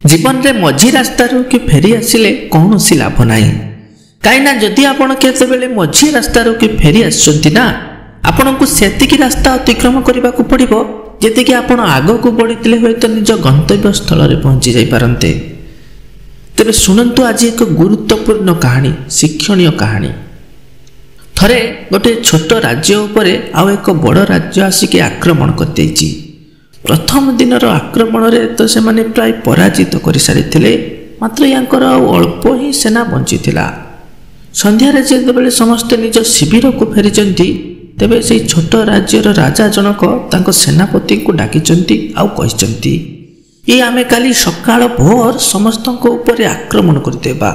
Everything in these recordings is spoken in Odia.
ଜୀବନରେ ମଝି ରାସ୍ତାରୁ କି ଫେରି ଆସିଲେ କୌଣସି ଲାଭ ନାହିଁ। କାହିଁକିନା ଯଦି ଆପଣ କେତେବେଳେ ମଝି ରାସ୍ତାରୁ କି ଫେରି ଆସୁଛନ୍ତି ନା, ଆପଣଙ୍କୁ ସେତିକି ରାସ୍ତା ଅତିକ୍ରମ କରିବାକୁ ପଡ଼ିବ ଯେତିକି ଆପଣ ଆଗକୁ ବଢ଼ିଥିଲେ ହୁଏତ ନିଜ ଗନ୍ତବ୍ୟ ସ୍ଥଳରେ ପହଞ୍ଚି ଯାଇପାରନ୍ତେ। ତେବେ ଶୁଣନ୍ତୁ ଆଜି ଏକ ଗୁରୁତ୍ୱପୂର୍ଣ୍ଣ କାହାଣୀ, ଶିକ୍ଷଣୀୟ କାହାଣୀ। ଥରେ ଗୋଟିଏ ଛୋଟ ରାଜ୍ୟ ଉପରେ ଆଉ ଏକ ବଡ଼ ରାଜ୍ୟ ଆସିକି ଆକ୍ରମଣ କରିଦେଇଛି। ପ୍ରଥମ ଦିନର ଆକ୍ରମଣରେ ତ ସେମାନେ ପ୍ରାୟ ପରାଜିତ କରିସାରିଥିଲେ, ମାତ୍ର ୟାଙ୍କର ଆଉ ଅଳ୍ପ ହିଁ ସେନା ବଞ୍ଚିଥିଲା। ସନ୍ଧ୍ୟାରେ ଯେତେବେଳେ ସମସ୍ତେ ନିଜ ଶିବିରକୁ ଫେରିଛନ୍ତି, ତେବେ ସେଇ ଛୋଟ ରାଜ୍ୟର ରାଜା ଜଣକ ତାଙ୍କ ସେନାପତିଙ୍କୁ ଡାକିଛନ୍ତି ଆଉ କହିଛନ୍ତି, ଏ ଆମେ କାଲି ସକାଳ ଭୋର ସମସ୍ତଙ୍କ ଉପରେ ଆକ୍ରମଣ କରିଦେବା।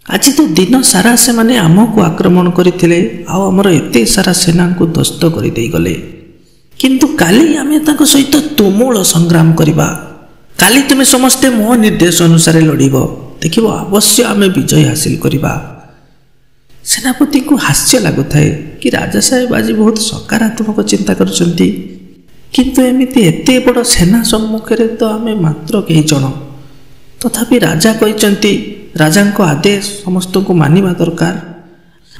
ଆଜି ତ ଦିନ ସାରା ସେମାନେ ଆମକୁ ଆକ୍ରମଣ କରିଥିଲେ ଆଉ ଆମର ଏତେ ସାରା ସେନାଙ୍କୁ ଧ୍ୱସ୍ତ କରିଦେଇଗଲେ, କିନ୍ତୁ କାଲି ଆମେ ତାଙ୍କ ସହିତ ତୁମୁଳ ସଂଗ୍ରାମ କରିବା। କାଲି ତୁମେ ସମସ୍ତେ ମୋ ନିର୍ଦ୍ଦେଶ ଅନୁସାରେ ଲଢ଼ିବ, ଦେଖିବ ଅବଶ୍ୟ ଆମେ ବିଜୟ ହାସିଲ କରିବା। ସେନାପତିଙ୍କୁ ହାସ୍ୟ ଲାଗୁଥାଏ କି ରାଜା ସାହେବ ଆଜି ବହୁତ ସକାରାତ୍ମକ ଚିନ୍ତା କରୁଛନ୍ତି, କିନ୍ତୁ ଏମିତି ଏତେ ବଡ଼ ସେନା ସମ୍ମୁଖରେ ତ ଆମେ ମାତ୍ର କେଇ ଜଣ। ତଥାପି ରାଜା କହିଛନ୍ତି, ରାଜାଙ୍କ ଆଦେଶ ସମସ୍ତଙ୍କୁ ମାନିବା ଦରକାର।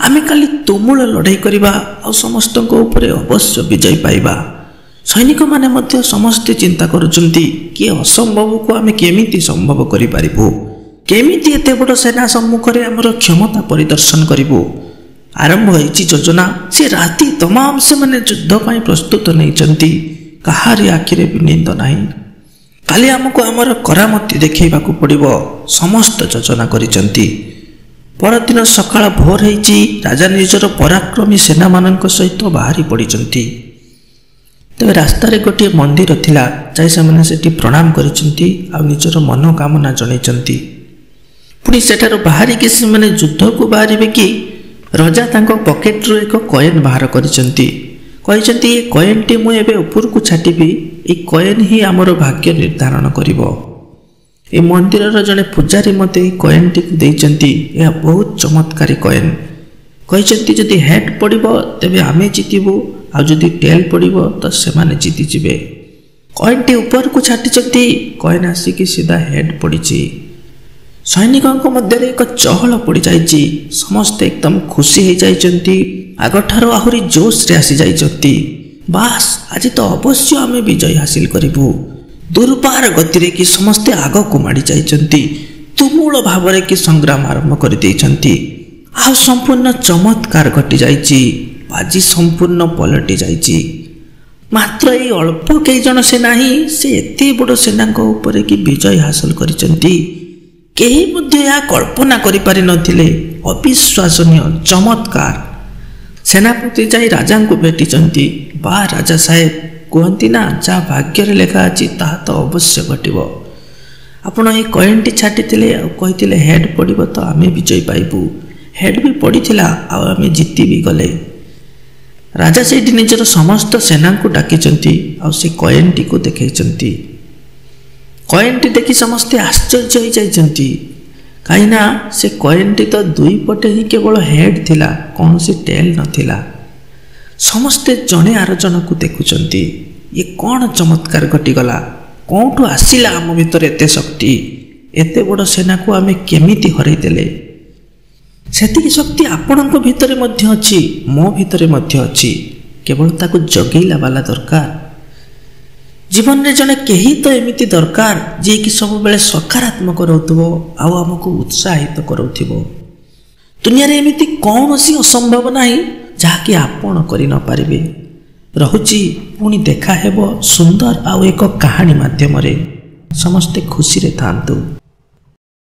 ଆମେ କାଲି ତୁମୁଳ ଲଢ଼େଇ କରିବା ଆଉ ସମସ୍ତଙ୍କ ଉପରେ ଅବଶ୍ୟ ବିଜୟ ପାଇବା। ସୈନିକମାନେ ମଧ୍ୟ ସମସ୍ତେ ଚିନ୍ତା କରୁଛନ୍ତି କି ଅସମ୍ଭବକୁ ଆମେ କେମିତି ସମ୍ଭବ କରିପାରିବୁ, କେମିତି ଏତେ ବଡ଼ ସେନା ସମ୍ମୁଖରେ ଆମର କ୍ଷମତା ପରିଦର୍ଶନ କରିବୁ। ଆରମ୍ଭ ହେଇଛି ଯୋଜନା। ସେ ରାତି ତମାମ ସେମାନେ ଯୁଦ୍ଧ ପାଇଁ ପ୍ରସ୍ତୁତ ନେଇଛନ୍ତି, କାହାରି ଆଖିରେ ବି ନିଦ ନାହିଁ। କାଲି ଆମକୁ ଆମର କରାମତି ଦେଖେଇବାକୁ ପଡ଼ିବ, ସମସ୍ତ ଯୋଜନା କରିଛନ୍ତି। ପରଦିନ ସକାଳ ଭୋର ହେଇଛି, ରାଜା ନିଜର ପରାକ୍ରମୀ ସେନାମାନଙ୍କ ସହିତ ବାହାରି ପଡ଼ିଛନ୍ତି। ତେବେ ରାସ୍ତାରେ ଗୋଟିଏ ମନ୍ଦିର ଥିଲା, ଯାଇ ସେମାନେ ସେଠି ପ୍ରଣାମ କରିଛନ୍ତି ଆଉ ନିଜର ମନୋକାମନା ଜଣାଇଛନ୍ତି। ପୁଣି ସେଠାରୁ ବାହାରିକି ସେମାନେ ଯୁଦ୍ଧକୁ ବାହାରିବେ କି ରଜା ତାଙ୍କ ପକେଟରୁ ଏକ କଏନ୍ ବାହାର କରିଛନ୍ତି। କହିଛନ୍ତି, ଏ କଏନ୍ଟି ମୁଁ ଏବେ ଉପରକୁ ଛାଟିବି, ଏଇ କଏନ୍ ହିଁ ଆମର ଭାଗ୍ୟ ନିର୍ଦ୍ଧାରଣ କରିବ। ଏ ମନ୍ଦିରର ଜଣେ ପୂଜାରୀ ମୋତେ ଏଇ କଏନ୍ଟିକୁ ଦେଇଛନ୍ତି, ଏହା ବହୁତ ଚମତ୍କାରୀ କଏନ୍। କହିଛନ୍ତି ଯଦି ହେଡ୍ ପଡ଼ିବ ତେବେ ଆମେ ଜିତିବୁ, ଆଉ ଯଦି ଟେଲ୍ ପଡ଼ିବ ତ ସେମାନେ ଜିତିଯିବେ। କଏନ୍ଟି ଉପରକୁ ଛାଟିଛନ୍ତି, କଏନ୍ ଆସିକି ସିଧା ହେଡ୍ ପଡ଼ିଛି। ସୈନିକଙ୍କ ମଧ୍ୟରେ ଏକ ଚହଳ ପଡ଼ିଯାଇଛି, ସମସ୍ତେ ଏକଦମ ଖୁସି ହେଇଯାଇଛନ୍ତି, ଆଗଠାରୁ ଆହୁରି ଜୋଶରେ ଆସିଯାଇଛନ୍ତି। ବାସ୍, ଆଜି ତ ଅବଶ୍ୟ ଆମେ ବିଜୟ ହାସିଲ କରିବୁ। ଦୁର୍ବାର ଗତିରେ କି ସମସ୍ତେ ଆଗକୁ ମାଡ଼ି ଯାଇଛନ୍ତି, ତୁମୁଳ ଭାବରେ କି ସଂଗ୍ରାମ ଆରମ୍ଭ କରିଦେଇଛନ୍ତି। ଆଉ ସମ୍ପୂର୍ଣ୍ଣ ଚମତ୍କାର ଘଟିଯାଇଛି, ବାଜି ସମ୍ପୂର୍ଣ୍ଣ ପଲଟି ଯାଇଛି। ମାତ୍ର ଏଇ ଅଳ୍ପ କେଇ ଜଣ ସେନା ହିଁ ସେ ଏତେ ବଡ଼ ସେନାଙ୍କ ଉପରେ କି ବିଜୟ ହାସଲ କରିଛନ୍ତି, କେହି ମଧ୍ୟ ଏହା କଳ୍ପନା କରିପାରିନଥିଲେ। ଅବିଶ୍ୱାସନୀୟ ଚମତ୍କାର। ସେନାପତି ଯାଇ ରାଜାଙ୍କୁ ଭେଟିଛନ୍ତି। ବା ରାଜା ସାହେବ, କୁହନ୍ତି ନା ଯାହା ଭାଗ୍ୟରେ ଲେଖା ଅଛି ତାହା ତ ଅବଶ୍ୟ ଘଟିବ। ଆପଣ ଏଇ କଏନ୍ଟି ଛାଟିଥିଲେ ଆଉ କହିଥିଲେ ହେଡ୍ ପଡ଼ିବ ତ ଆମେ ବିଜୟ ପାଇବୁ, ହେଡ୍ ବି ପଡ଼ିଥିଲା ଆଉ ଆମେ ଜିତି ବି ଗଲେ। ରାଜା ସେଇଠି ନିଜର ସମସ୍ତ ସେନାଙ୍କୁ ଡାକିଛନ୍ତି ଆଉ ସେ କଏନ୍ଟିକୁ ଦେଖେଇଛନ୍ତି। କଏନ୍ଟି ଦେଖି ସମସ୍ତେ ଆଶ୍ଚର୍ଯ୍ୟ ହେଇଯାଇଛନ୍ତି, କାହିଁକିନା ସେ କଏନ୍ଟି ତ ଦୁଇ ପଟେ ହିଁ କେବଳ ହେଡ୍ ଥିଲା, କୌଣସି ଟେଲ୍ ନଥିଲା। ସମସ୍ତେ ଜଣେ ଆର ଜଣକୁ ଦେଖୁଛନ୍ତି, ଇଏ କ'ଣ ଚମତ୍କାର ଘଟିଗଲା, କେଉଁଠୁ ଆସିଲା ଆମ ଭିତରେ ଏତେ ଶକ୍ତି, ଏତେ ବଡ଼ ସେନାକୁ ଆମେ କେମିତି ହରେଇଦେଲେ। ସେତିକି ଶକ୍ତି ଆପଣଙ୍କ ଭିତରେ ମଧ୍ୟ ଅଛି, ମୋ ଭିତରେ ମଧ୍ୟ ଅଛି, କେବଳ ତାକୁ ଜଗେଇଲା ବାଲା ଦରକାର। ଜୀବନରେ ଜଣେ କେହି ତ ଏମିତି ଦରକାର ଯିଏକି ସବୁବେଳେ ସକାରାତ୍ମକ ରହୁଥିବ ଆଉ ଆମକୁ ଉତ୍ସାହିତ କରାଉଥିବ। ଦୁନିଆରେ ଏମିତି କୌଣସି ଅସମ୍ଭବ ନାହିଁ ଯାହାକି ଆପଣ କରିନପାରିବେ। ରହୁଛି, ପୁଣି ଦେଖା ହେବ ସୁନ୍ଦର ଆଉ ଏକ କାହାଣୀ ମାଧ୍ୟମରେ। ସମସ୍ତେ ଖୁସିରେ ଥାଆନ୍ତୁ।